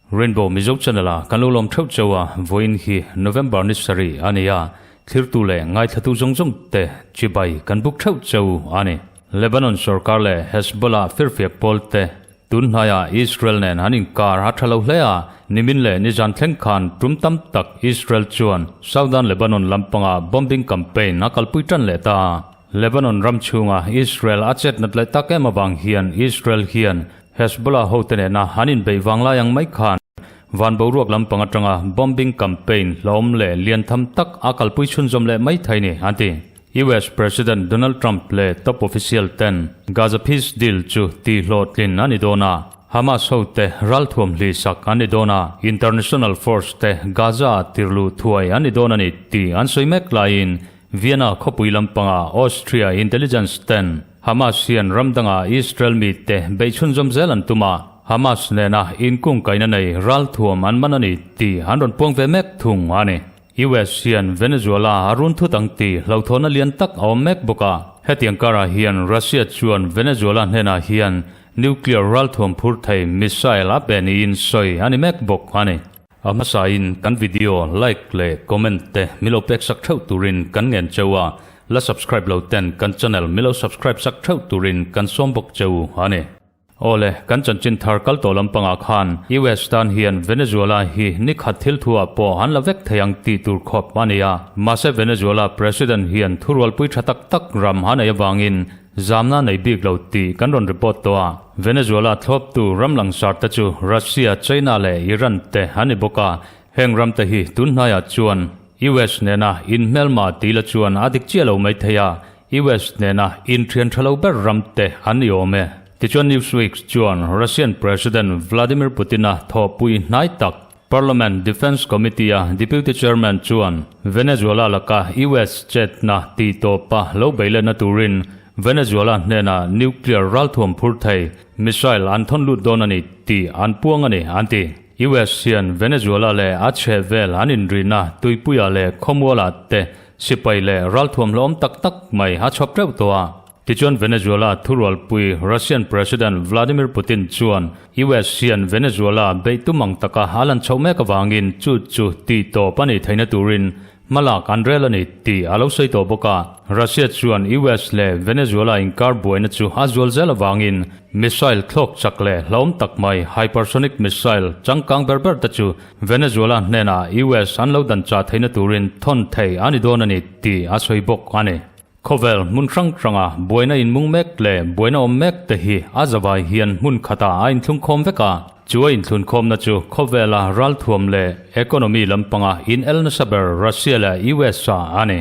Rainbow Mizo Channel a kan lo lawm theuh cheu a, vawiin hi November ni sarih a ni a, thlirtu leh ngaithlatu zawng zawng te chibai kan buk theuh cheu a ni. Lebanon sorkar leh Hezbollah firfiak pawl te Tun hnaiah Israel nen an inkar a tha lo hle a, nimin leh nizan thleng khan tum tam tak Israel chuan Southern Lebanon lampanga bombing campaign a kalpui tan leh ta. Lebanon ram chhunga Israel a chet nat leh tak em avang hian Israel hian Hezbollah hote nena an inbeih vang lai ang mai khan van boruak lampang atanga bombing campaign hlawm leh lian tham tak a kalpui chhunzawm leh mai thei ni, an ti. US President Donald Trump leh top official ten Gaza peace deal chu tihhlawhtlin a ni dawn a, Hamas hote ralthuam hlihsak an ni dawn a, international force te Gaza-ah tirluh thuai an ni dawn a ni tih an sawi mek laiin Vienna khawpui lampanga Austria intelligence ten Hamas hian ram danga Israel mite beih chhunzawm zel an tum a, Hamas nena inkungkaihna nei ralthuam an man a ni tih an rawn puang ve mek thung a ni. US hian Venezuela a run thut ang tih hlauhthawnna lian tak a awm mek bawk a. Hetiang karah hian Russia chuan Venezuela hnenah hian nuclear ralthuam phur thei missile a pe niin sawi a ni mek bawk a ni. A hmasain kan video like leh comment te milo pek sak theuh turin kan ngen cheu a, la subscribe lo ten kan channel milo subscribe sak theuh turin kan sawm bawk cheu a ni. Awle, kan chanchin thar kal tawh lampangah khan US tan hian Venezuela hi ni khat thil thu ah pawh an la vek thei ang tih tur khawp a ni a. Mahse Venezuela President hian thurualpui tha tak tak ram a nei avangin zamna nei bik lo tih kan rawn report tawh a. Venezuela thlawptu ram langsar te chu Russia, China leh Iran te an ni bawk a. Heng ram te hi tun hnaiah chuan US nena inhmelma tih la chuan a dik chiah lo mai thei a. US nena inthian tha lo ber ram te an ni awm e. Tichuan Newsweek chuan Russian President Vladimir Putin-a thawhpui hnai tak Parliament Defence Committee-a Deputy Chairman chuan Venezuela laka US chetna tih tawpa lo beihletna turin Venezuela hnena nuclear ralthuam phur thei missile an thawn lut dawn a ni tih an puang a ni, an ti. US hian Venezuela leh a chhehvel an inrihna tuipuiah leh khawmualah te Sipai leh ralthuam hlawm tak tak mai a chhawp teuh tawh a. Tichuan Venezuela thurualpui Russian President Vladimir Putin chuan US hian Venezuela beih tum ang taka a lan chhoh mek avangin chu chu tih tawp a nih theihna turin hmalak an rel a ni tih a lo sawi tawh bawk a. Russia chuan US leh Venezuela inkar buaina chu a zual zel avangin missile thlawk chak leh hlawm tak mai hypersonic missile changkang ber ber te chu Venezuela hnenah US an lo dan chah theihna turin thawn thei a ni dawn a ni tih a sawi bawk a ni. Khawvel hmun hrang hranga buaina inmung mek leh buaina awm mek te hi a zavai hian hmun khatah a inthlungkhawm vek a, chu a inthlunkhawmna chu khawvela ralthuam leh economy lampanga inel nasa ber Russia leh US ah a ni.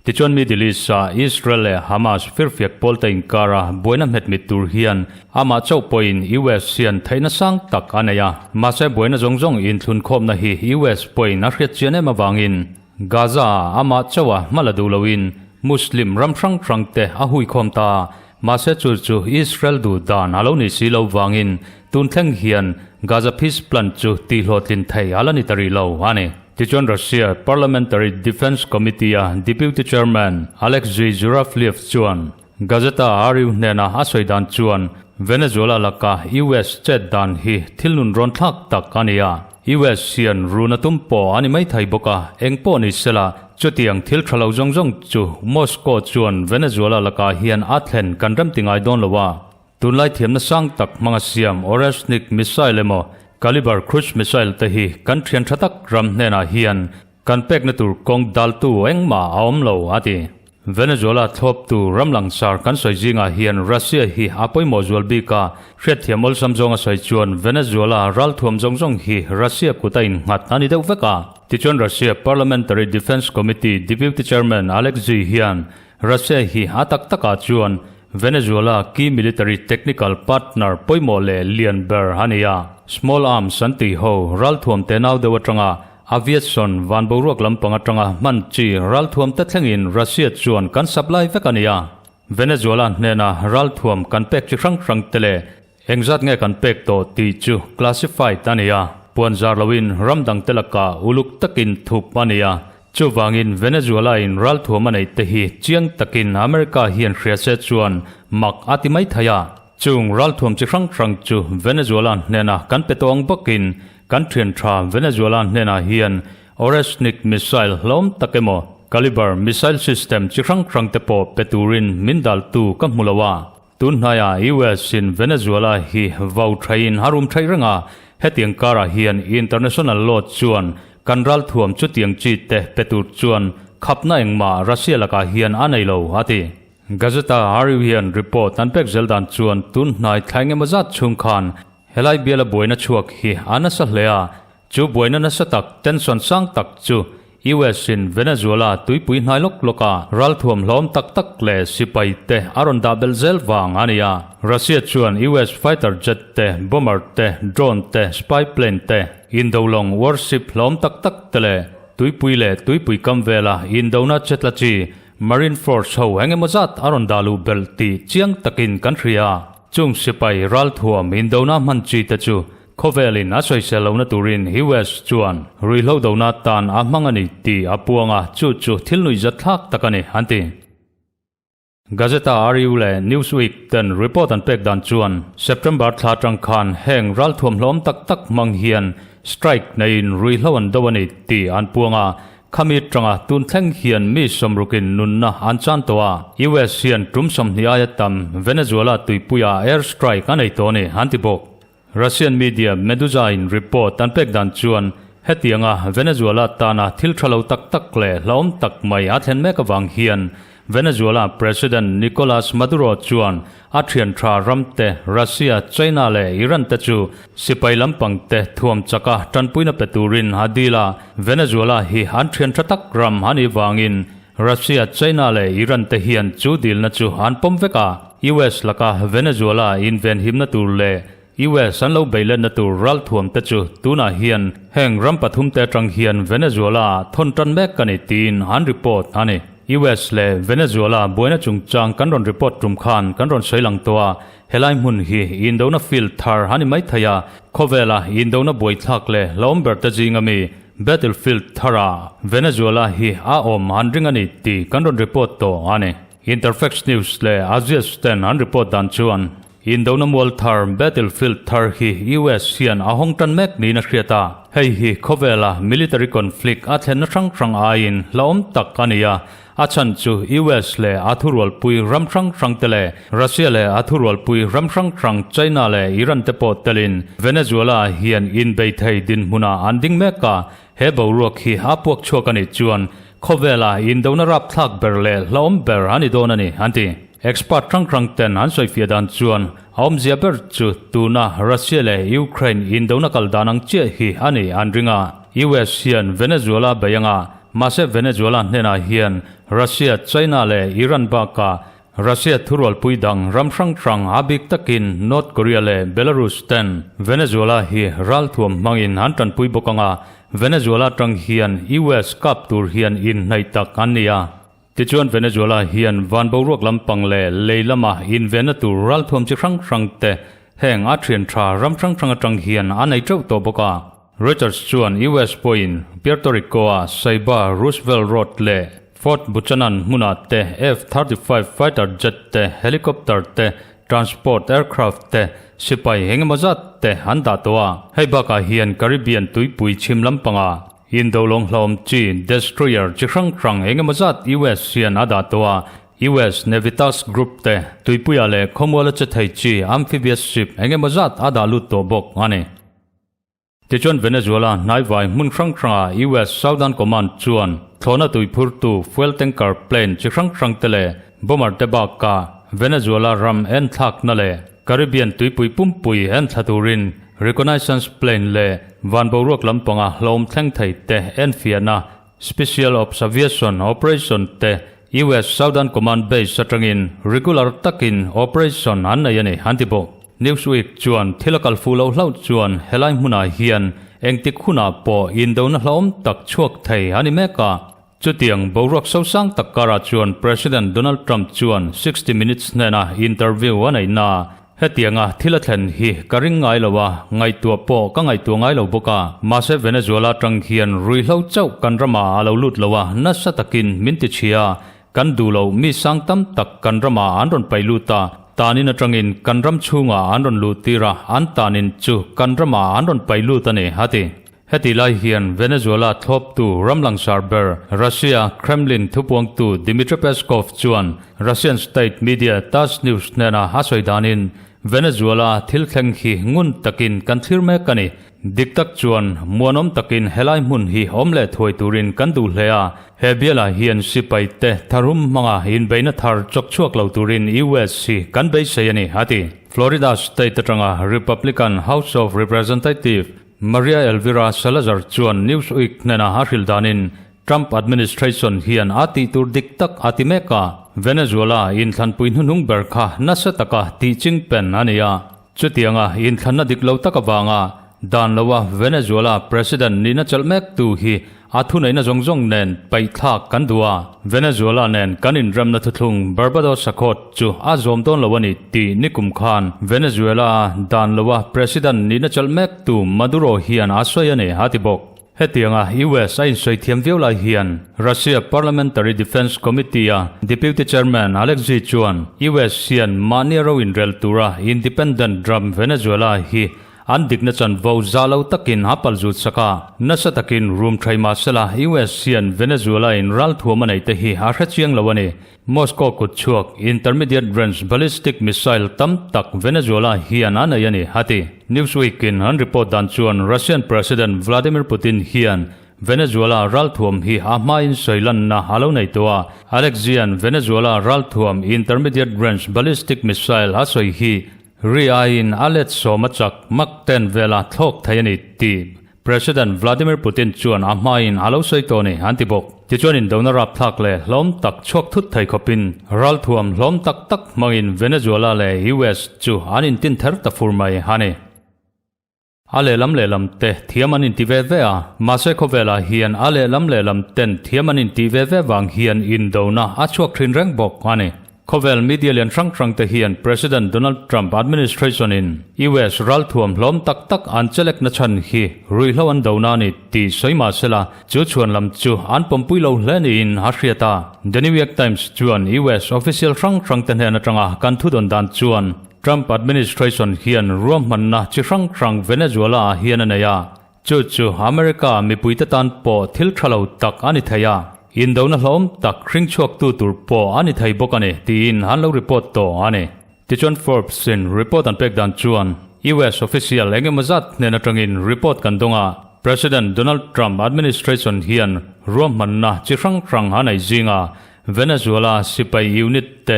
Tichuan Middle East-a Israel leh Hamas firfiak pawlte inkara buaina hmet mit tur hian amah chauh pawhin US hian theihna sang tak a nei a. Mahse buaina zawng zawng inthlunkhawmna hi US pawhin a hriat chian em avangin Gaza-ah amah chauha hma la duh loin Muslim ram hrang hrangte a huikhawm ta a. Mahse chu chu Israel duh dan a lo ni si lo vangin tun thleng hian Gaza Peace Plan chu tihhlawhtlin thei a la ni ta rih lo a ni. Tichuan Russia Parliamentary Defence Committee-a Deputy Chairman Alexei Zhuravlev chuan Gazeta RU hnena a sawi dan chuan Venezuela laka US chet dan hi thil nun rawn thlak tak a ni a, US hian run a tum pawh a ni maithei bawk a, eng pawh ni sela chutiang thil tha lo zawng zawng chu Moscow chuan Venezuela lakah hian a thlen kan remti ngai dawn lo a. Tunlai thiamna sang tak hmanga siam Oreshnik missile emaw Kalibr cruise missile te hi kan thian tha tak ram hnenah hian kan pekna tur kawng daltu engmah a awm lo, a ti. Venezuela thlawptu ram langsar kan sawi zingah hian Russia hi a pawimawh zual bik a, hriatthiam awlsam zawnga sawi chuan Venezuela ralthuam zawng zawng hi Russia kut a innghat a ni deuh vek a. Tichuan Russia Parliamentary Defence Committee Deputy Chairman Alexei hian Russia hi a tak takah chuan Venezuela key military technical partner pawimawh leh lian ber a ni a. Small arms an tih ho ralthuam te nau deuh atanga aviation van boruak lampang atanga hman chi ralthuam te thlengin Russia chuan kan supply vek a ni a. Venezuela hnena ralthuam kan pek chi hrang hrang te leh engzat nge kan pek tawh tih chu classified a ni a. Puan zar loin ram dangte lakah uluk takin thup a ni a. Chuvangin Venezuela in ralthuam a neih te hi chiang takin America hian hria se chuan mak a ti mai thei a. Chung ralthuam chi hrang hrang chu Venezuela hnena kan pe tawng bawkin kan thian tha Venezuela hnenah hian Oreshnik missile hlawm tak emaw Kalibr missile system chi hrang hrang te pawh pe turin min daltu ka hmu lo a. Tun hnaiah US in Venezuela hi vau thaiin a rum thaih reng a, hetiang karah hian international law chuan kan ralthuam chutiang chi te pe tur chuan khapna engmah Russia lakah hian a nei lo, a ti. Gazeta RU hian report an pek zel dan chuan tun hnai thlai engemaw zat chhung khan helai biala buaina chhuak hi a nasa hle a, Chu buaina nasa tak, tension sang tak chu US in Venezuela tuipui hnai lawk lawk a ralthuam hlawm tak tak leh sipai te a rawn dah belh zel vang a ni a. Russia chuan US fighter jet te, bomber te, drone te, spy plane te, indolawng warship hlawm tak tak te leh tuipui leh tuipui kam vela indona chetla chi Marine Force ho eng emaw zat a rawn dah luh belh tih chiang takin kan hria. Chung sipai ralthuam indona hman chi te chu Khawvelin a sawisel lohna turin US chuan ruihhlo dona tan a hmang a ni tih a puang a, chu chu thil nuihzat thlak tak a ni, an ti. Gazeta RU leh Newsweek ten report an pek dan chuan September thla atang khan heng ralthuam hlawm tak tak hmang hian strike neiin ruihhlo an do a ni tih an puang a, khami atanga tun thleng hian mi sawmrukin nunna an chan tawh a, US hian tum 20 aia tam Venezuela tuipuia air strike a nei tawh a ni, an ti bawk. Russian media Meduza in report an pek dan chuan hetianga Venezuela tana thil tha lo tak tak leh hlauhawm tak mai a thlen mek avang hian Venezuela President Nicolas Maduro chuan a thian tha ram te Russia, China leh Iran te chu sipai lampang te thuam chaka tanpuina pe turin a dil a, Venezuela hi an thian tha tak ram a nih vangin Russia, China leh Iran te hian chu dilna chu an pawm vek a. US laka Venezuela invenhimna tur leh US an lo beiletna tur ralthuam te chu tunah hian heng ram pathum te atang hian Venezuela ah thawn tan mek a ni tiin an report a ni. US leh Venezuela buaina chungchang kan rawn report tum khan kan rawn sawi lang tawh a, helai hmun hi indona field thar a ni mai thei a, khawvela indona buaithlak leh hlauhawm ber te zinga mi battlefield thara Venezuela hi a awm an ring a ni tih kan rawn report tawh a ni. Interfax News leh Axios ten an report dan chuan Indona mual thar, battlefield thar hi US hian a hawng tan mek niin a hriat a. Hei hi khawvela military conflict a thlenna hrang hrang aiin hlauhawm tak a ni a. A chhan chu US leh a thurualpui ram hrang hrang te leh Russia leh a thurualpui ram hrang hrang China leh Iran te pawh telin Venezuela hian inbei thei dinhmunah an ding mek a. He boruak hi a puak chhuak a nih chuan khawvela indona rapthlak ber leh hlauhawm ber a ni dawn a ni, an ti. Expert hrang hrang ten an sawifiah dan chuan a awmzia ber chu tuna Russia leh Ukraine indona kal dan ang chiah hi a ni an ring a. US hian Venezuela bei anga, mahse Venezuela hnenah hian Russia, China leh Iran bakah Russia thurualpui dang ram hrang hrang a bik takin North Korea leh Belarus ten Venezuela hi ralthuam hmangin an tanpui bawk anga, Venezuela tang hian US kap tur hian inhnaih tak an ni a. Tichuan Venezuela hian van boruak lampang leh lei lama invenna tur ralthuam chi hrang hrang te heng a thian tha ram hrang hrang atang hian a nei teuh tawh bawk a. Reuters chuan US pawhin Puerto Rico-a Ceiba Roosevelt Road leh Fort Buchanan hmunah te F-35 fighter jet te, helicopter te, transport aircraft te, sipai eng emaw zat te an dah tawh a. Hei bakah hian Caribbean tuipui chhim lampangah Indolawng hlauhawm chi destroyer chi hrang hrang eng emaw zat US hian a dah tawh a. US Navy Task Group te tuipuiah leh khawmuala che thei chi amphibious ship eng emaw zat a dah lut tawh bawk a ni. Tichuan Venezuela hnaivai hmun hrang hranga US Southern Command chuan thlawhna tuiphurtu fuel tanker plane chi hrang hrang te leh bomber te bakah Venezuela ram en thlakna leh Caribbean tuipui pumpui en thla turin reconnaissance plane leh van boruak lampanga hlawm thleng thei te enfiahna Special Observation Operation te US Southern Command base atangin regular takin operation an nei a ni, an ti bawk. Newsweek chuan thil a kal fuh loh hlauh chuan helai hmunah hian engtik hunah pawh indona hlauhawm tak chhuak thei a ni mek a. Chutiang boruak sosang tak karah chuan President Donald Trump chuan 60 Minutes hnena interview a neihna. Hetianga thil a thlen hi ka ring ngai lo a, ngaihtuah pawh ka ngaihtuah ngai lo bawk a. Mahse Venezuela atang hian ruihhlo chauh kan ramah a lo lut lo a, nasa takin min ti chhia a, kan duh loh mi sang tam tak kan ramah an rawn paih lut a, tanin atangin kan ram chhungah an rawn luh tir a, an tanin chu kan ramah an rawn paih lut a ni, a ti. Heti lai hian Venezuela thlawptu ram langsar ber Russia Kremlin thupuangtu Dmitry Peskov chuan Russian state media Tass News hnena a sawi danin Venezuela thil thleng hi ngun takin kan thlir mek a ni. Dik tak chuan muanawm takin helai hmun hi awm leh thuai turin kan duh hle a, he bialah hian sipai te tharum hmanga inbeihna thar chawk chhuak lo turin US hi kan beisei a ni, a ti. Florida state atanga Republican House of Representative Maria Elvira Salazar chuan Newsweek hnena a hrilh danin Trump administration hian a tih tur dik tak a ti mek a, Venezuela inthlanpui hnuhnung ber kha nasa taka tih ching pen a ni a. Chutianga inthlanna dik lo tak avanga dan loa Venezuela president nihna chelh mek tu hi A thuneihna zawng zawng nen paihthlak kan duh a, Venezuela nen kan inremna thuthlung Barbados Accord chu a zawm dawn lo a ni tih nikum khan Venezuela dan loa President nihna chelh mek tu Maduro hian a sawi a ni, a ti bawk. Hetianga US a insawi thiam viau lai hian Russia Parliamentary Defence Committee-a Deputy Chairman Alexei chuan US hian mahni ro inrel tura independent ram Venezuela hi An dikna chanvo za lo takin a pal zut sak a, nasa takin rum thai mah sela US hian Venezuela in ralthuam a neih te hi a hre chiang lo a ni. Moscow kut chhuak intermediate range ballistic missile tam tak Venezuela hian a nei a ni, a ti. Newsweek in an report dan chuan Russian President Vladimir Putin hian Venezuela ralthuam hi a hmain sawi lanna a lo nei tawh a, Alexian Venezuela ralthuam intermediate range ballistic missile a sawi hi Ri aiin a let sawm a chak mak ten vela thlawk thei a ni tih President Vladimir Putin chuan a hmain a lo sawi tawh a ni, an ti bawk. Tichuan indona rapthlak leh hlawm tak chhuak thut thei khawpin ralthuam hlawm tak tak hmangin Venezuela leh US chu an intin ther ta fur mai a ni. A lehlam lehlam te thiam an inti ve ve a, mahse khawvelah hian a lehlam lehlam ten thiam an intih ve ve vang hian indona a chhuak thin reng bawk a ni. Khawvel media lian hrang hrang te hian President Donald Trump administration in US ralthuam hlawm tak tak an chelek na chhan hi ruihhlo an dona a ni tih sawi mahsela chu chhuan lam chu an pawmpui lo hle niin a hriat a. The New York Times chuan US official hrang hrang te hnen atanga kan thudawn dan chuan Trump administration hian ruahmanna chi hrang hrang Venezuela ah hian a nei a, chu chu America mipuite tan pawh thil tha lo tak a ni thei a, indona hlawm tak hring chhuaktu tur pawh a ni thei bawk a ni tiin an lo report tawh a ni. Tichuan Forbes in report an pek dan chuan US official eng emaw zat hnen atangin report kan dawng a, President Donald Trump administration hian ruahmanna chi hrang hrang a nei zinga Venezuela sipai unit te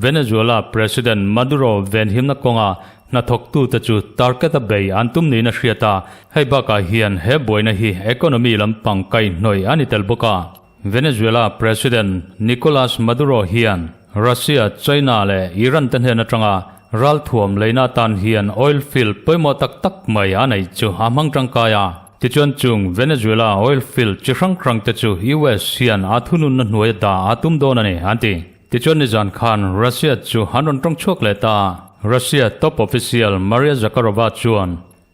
Venezuela President Maduro venhimna kawnga hnathawktute chu target a bei an tum niin a hriat a, hei bakah hian he buaina hi economy lampang kaihhnawih a ni tel bawk a. Venezuela President Nicolas Maduro hian Russia, China leh Iran te hnen atanga ralthuam leina atan hian oil field pawimawh tak tak mai a neih chu a hmang tangkai a. Tichuan chung Venezuela oil field chi hrang hrang te chu US hian a thununna hnuai a dah a tum dawn a ni, an ti. Tichuan nizan khan Russia chu an rawn tawng chhuak leh ta. Russia top official Maria Zakharova chuan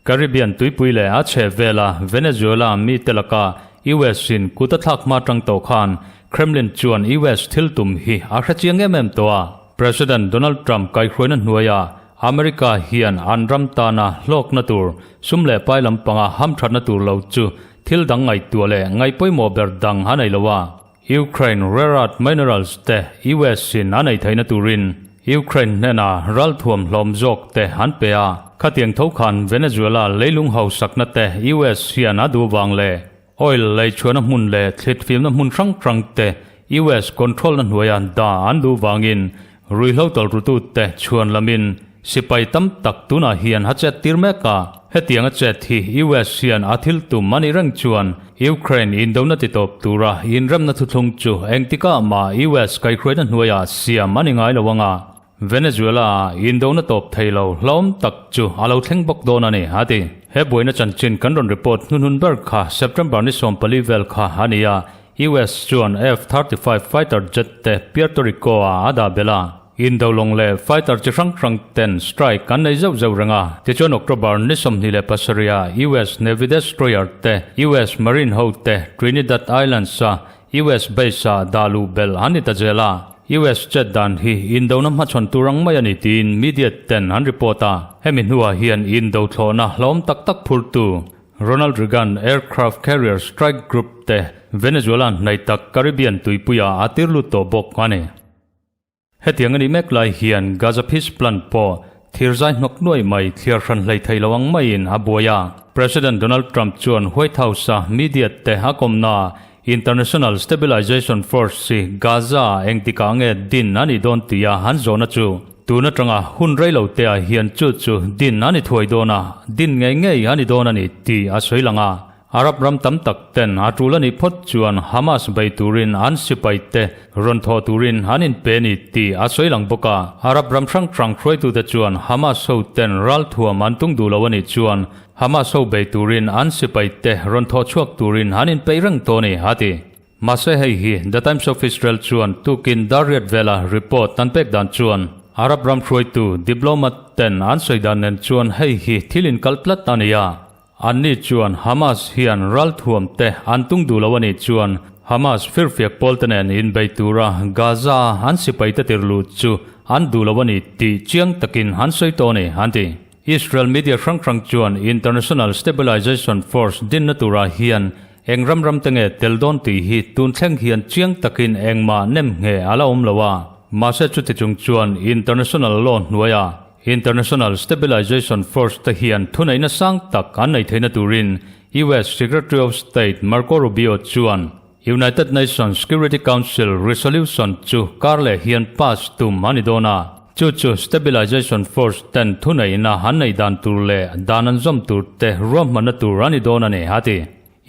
Caribbean tuipui leh a chheh vela Venezuela mite laka US in kut a thlak hma tang tawh khan Kremlin chuan US thil tum hi a hre chiang em em tawh a. President Donald Trump kaihhruaina hnuaiah America hian an ram tana hlawkna tur sum leh pai lampanga hamthatna tur lo chu thil dang ngaihtuah leh ngaihpawimawh ber dang a nei lo a. Ukraine rare earth minerals te US in a nei theihna turin Ukraine hnena ralthuam hlawm zawk te an pe a. Khatiang tho khan Venezuela leilung hausakna te US hian a duh vang leh oil leichhuahna hmun leh thlitfimna hmun hrang hrang te US control na hnuaia dah an duh vangin Ruihhlo tawlhrutu te chhuan lamin sipai tam tak tunah hian a chet tir mek a, hetiang a chet hi US hian a thil tum a nih reng chuan Ukraine indona titawp tura inremna thuthlung chu engtikah mah US kaihhruaina hnuaiah siam a ni ngai lo ang a, Venezuela ah indona tawp thei lo hlawm tak chu a lo thleng bawk dawn a ni, a ti. He buaina chanchin kan rawn report hnuhnun ber kha September ni 14 vel kha a ni a, US chuan F-35 fighter jet te Puerto Rico ah a dah belh a. Indo lawng leh fighter chi hrang hrang ten strike an nei zeuh zeuh reng a. Tichuan October ni 27 ah US Navy destroyer te, US Marine ho te Trinidad Islands a US base ah dah luh belh an ni ta zel a. US chet dan hi indona hmachhawn tur ang mai a ni tiin media ten an report a. Hemi hnuah hian indo thlawhna hlawm tak tak phurtu Ronald Reagan Aircraft Carrier Strike Group te Venezuela hnaih tak Caribbean tuipuiah a tir lut tawh bawk a ni. Hetiang a nih mek lai hian Gaza Peace Plan pawh thirzai hnawk nuai mai thliar hran hlei thei lo ang maiin a buai a. President Donald Trump chuan White House-a media te a kawmnaah International Stabilization Force hi Gaza ah engtikah nge din a nih dawn tia an zawhna chu tun atanga hun rei lo te ah hian chu chu din a ni thuai dawn a, din ngei ngei a ni dawn a ni tih a sawi lang a. Arab ram tam tak ten a tul a nih phawt chuan Hamas bei turin an sipai te rawn thawh turin an inpe a ni tih a sawi lang bawk a. Arab ram hrang hrang hruaitute chuan Hamas ho ten ralthuam an tung duh lo a nih chuan Hamas ho bei turin an sipai te rawn thawh chhuak turin an inpeih reng tawh a ni, a ti. Mahse hei hi The Times of Israel chuan tukin dar riat vela report an pek dan chuan Arab ram hruaitu diplomat ten an sawi dan nen chuan hei hi thil inkal tlat a ni a. Anni chuan Hamas hian ralthuam te an tung duh lo a nih chuan Hamas firfiak pawl te nen inbei tura Gaza an sipai te tirluh chu an duh lo a ni tih chiang takin an sawi tawh a ni, an ti. Israel media hrang hrang chuan International Stabilization Force dinna turah hian eng ram ram te nge tel dawn tih hi tun thleng hian chiang takin engmah nem nge a la awm lo a. Mahse chuti chung chuan international law hnuaia International Stabilization Force te hian thuneihna sang tak an nei theihna turin US Secretary of State Marco Rubio chuan United Nations Security Council resolution chu kar leh hian pass tum a ni dawn a, chu chu Stabilization Force ten thuneihna an neih dan tur leh dan an zawm tur te ruahmanna tur a ni dawn a ni, a ti.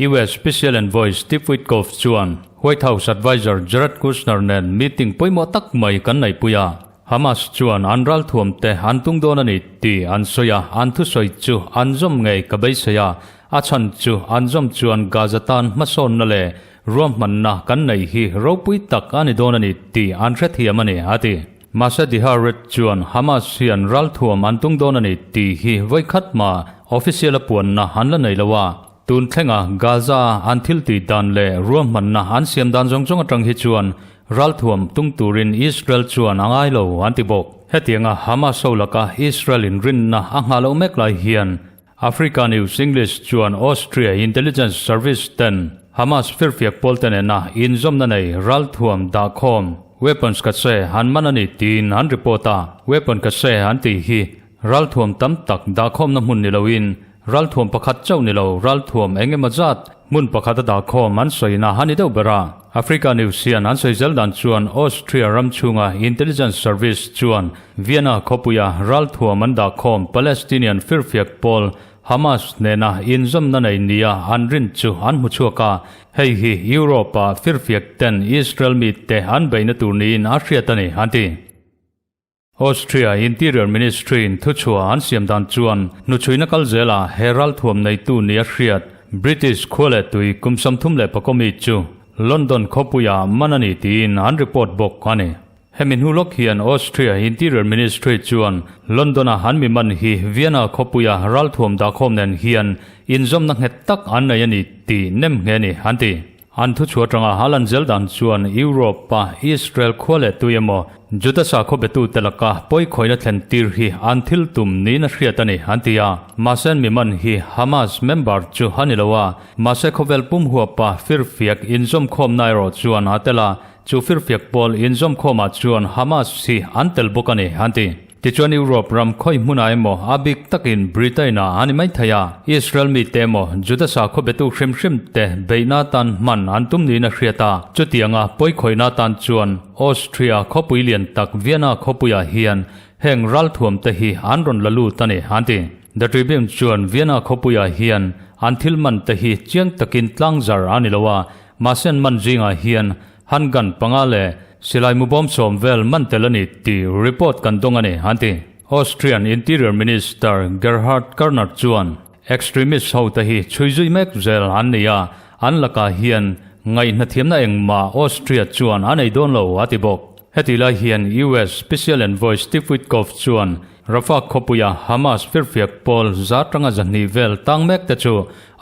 US Special Envoy Steve Witkoff chuan White House adviser Jared Kushner nen meeting pawimawh tak mai kan neihpui a, Hamas chuan an ralthuam te an tung dawn a ni tih an sawi a, an thusawi chu an zawm ngei ka beisei a, a chhan chu an zawm chuan Gaza tan hmasawnna leh ruahmanna kan neih hi ropui tak a ni dawn a ni tih an hrethiam a ni, a ti. Mahse Dihar-Red chuan Hamas hian ralthuam an tung dawn a ni tih hi vawikhat mah official a puanna an la nei lo a, Tun thlenga Gaza an thil tih dan leh ruahmanna an siam dan zawng zawng atang hi chuan ralthuam tung turin Israel chuan a ngai lo an ti bawk. Hetianga Hamas ho laka Israel in rinna a nghah loh mek lai hian Africa News English chuan Austria Intelligence Service ten Hamas firfiak pawl te nena inzawmna nei ralthuam dahkhawm weapons cache an man a ni tiin an report a. Weapon cache an tih hi Ralthuam tam tak dahkhawmna hmun ni loin ralthuam pakhat chauh ni lo ralthuam eng emaw zat hmun pakhata dahkhawm an sawina a ni deuh ber a. Africa News hian an sawi zel dan chuan Austria ram chhunga intelligence service chuan Vienna khawpuia ralthuam an dahkhawm Palestinian firfiak pawl Hamas nena inzawmna nei nia an rin chu an hmu chhuak a, hei hi Europe-ah firfiak ten Israel mite an beihna tur niin a hriat a ni, an ti. Austria Interior Ministry-in thuchhuah an siam dan chuan hnuchhuina kal zela he ralthuam neitu nia hriat British khua leh tui kum 34 mi chu London khawpuiah man a ni tiin an report bawk a ni. Hemi hnu lawk hian Austria Interior Ministry chuan London-a an mi man hi Vienna khawpuia ralthuam dahkhawm nen hian inzawmna nghet tak an nei a ni tih nem nghe a ni an ti. An thuchhuah atanga a lan zel dan chuan Europe-a Israel khua leh tui emaw Juda sakhaw betute laka pawikhawihna thlen tir hi an thil tum niin a hriat a ni, an ti a. Mahse an mi man hi Hamas member chu a ni lo a, mahse khawvel pum huapa firfiak inzawmkhawmna erawh chuan a tel a, chu firfiak pawl inzawmkhawmah chuan Hamas hi an tel bawk a ni, an ti. Tichuan Europe ram khawi hmunah emaw a bik takin Britain-ah a ni mai thei a, Israel mite emaw Juda sakhaw betu hrim hrim te beihna atan hman an tum niin a hriat a. Chutianga pawikhawihna atan chuan Austria khawpui lian tak Vienna khawpuiah hian heng ralthuam te hi an rawn la lut a ni, an ti. The Tribune chuan Vienna khawpuiah hian an thil man te hi chiang takin tlangzar a ni lo a, mahse an man zingah hian Handgun panga leh silai mubawm sawm vel man tel a ni tih report kan dawng a ni, an ti. Austrian Interior Minister Gerhard Karner chuan extremist ho te hi chhui zui mek zel an ni a, an lakah hian ngaihnathiamna engmah Austria chuan a nei dawn lo, a ti bawk. Heti lai hian US Special Envoy Steve Witkoff chuan Rafah khawpuia Hamas firfiak pawl za tanga 200 vel tang mek te chu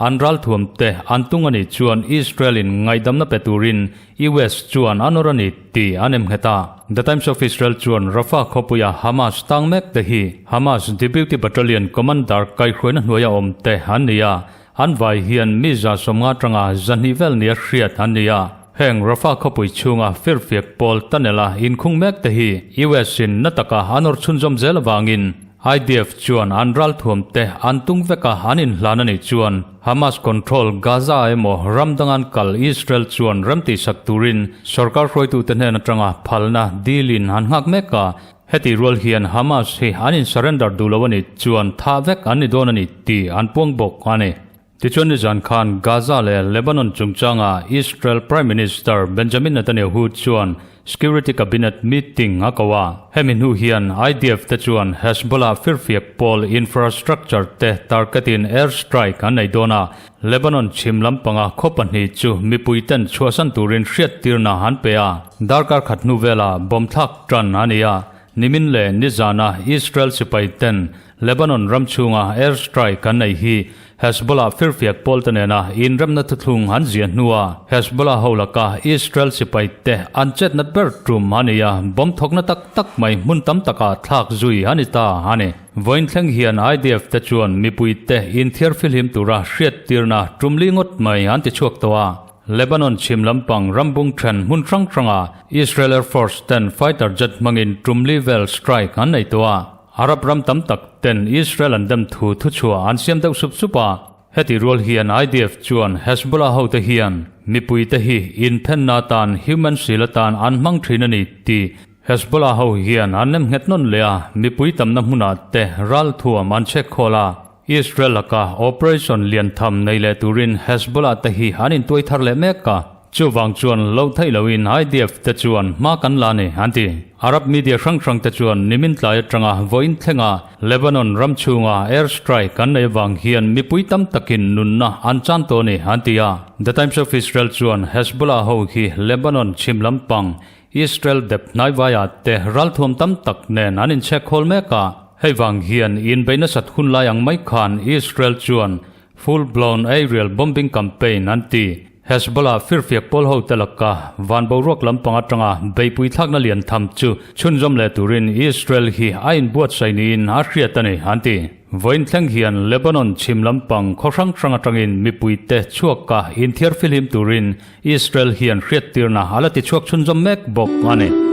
an ralthuam te an tung a nih chuan Israel in ngaihdamna pe turin US chuan a nawr a ni tih an em nghet a. The Times of Israel chuan Rafah khawpuia Hamas tang mek te hi Hamas Deputy Battalion Commander kaihhruaina hnuaia awm te an ni a, an vai hian mi 150 tanga 200 vel nia hriat an ni a. Heng Rafah khawpui chhunga firfiak pawl tunnel-a inkhung mek te hi US in na taka an awr chhunzawm zel avangin IDF chuan an ralthuam te an tung vek a, an inhlan a nih chuan Hamas control Gaza emaw ram dangan kal Israel chuan remtihsak turin sorkar hruaitute hnen atanga phalna deal-in an nghak mek a. Heti rual hian Hamas hi an in surrender duh lo a nih chuan thah vek an ni dawn a ni tih an puang bawk a ni. Tichuan nizan khan Gaza leh Lebanon chungchanga Israel Prime Minister Benjamin Netanyahu chuan Security Cabinet meeting a ko a. Hemi hnu hian IDF te chuan Hezbollah firfiak pawl infrastructure te target-in air strike an nei dawn a. Lebanon chhim lampanga khaw pahnih chu mipui ten chhuahsan turin hriattirna an pe a. Darkar khat hnu velah bomb thlak tan a ni a. Nimin leh nizana Israel sipai ten Lebanon ram chhunga air strike an nei hi Hezbollah firfiak pawlte nena inremna thuthlung an ziah hnua Hezbollah ho laka Israel sipai te an chetna ber tum a ni a, bomb thawkna tak tak mai hmun tam takah thlak zui a ni ta a ni. Vawiin thleng hian IDF te chuan mipui te inthiar fihlim tura hriattirna tum li ngawt mai an ti chhuak tawh a. Lebanon chhim lampang rambung then hmun hrang hranga Israel Air Force ten fighter jet hmangin tum li vel strike an nei tawh a. Arab ram tam tak ten Israel an dem thu thuchhuah an siam deuh sup sup a, heti rual hian IDF chuan Hezbollah hote hian mipui te hi inphenna atan human shield atan an hmang thin a ni tih Hezbollah ho hian an nem nghet nawn leh a, mipui tamna hmunah te ralthuam an chhek khawl a, Israel laka operation lian tham nei leh turin Hezbollah te hi an intuai thar leh mek a. Chuvang chuan lo theih loin IDF te chuan hma kan la ni, an ti. Arab media hrang hrang te chuan nimin tlai atanga vawiin thlenga Lebanon ram chhunga air strike an nei avang hian mipui tam takin nunna an chan tawh a ni, an ti a. The Times of Israel chuan Hezbollah ho hi Lebanon chhim lampang Israel dep hnaivaiah te ralthuam tam tak nen an inchhek khawl mek a. Hei vang hian inbeih nasat hun lai ang mai khan Israel chuan full blown aerial bombing campaign an ti. Hezbollah firfiak pawl ho te laka van boruak lampang atanga beipui thlakna lian tham chu chhunzawm leh turin Israel hi a inbuatsaih niin a hriat a ni, an ti. Vawiin thleng hian Lebanon chhim lampang khaw hrang hrang atangin mipuite chhuaka inthiar fihlim turin Israel hian hriattirna a la tichhuak chhunzawm mek bawk a ni.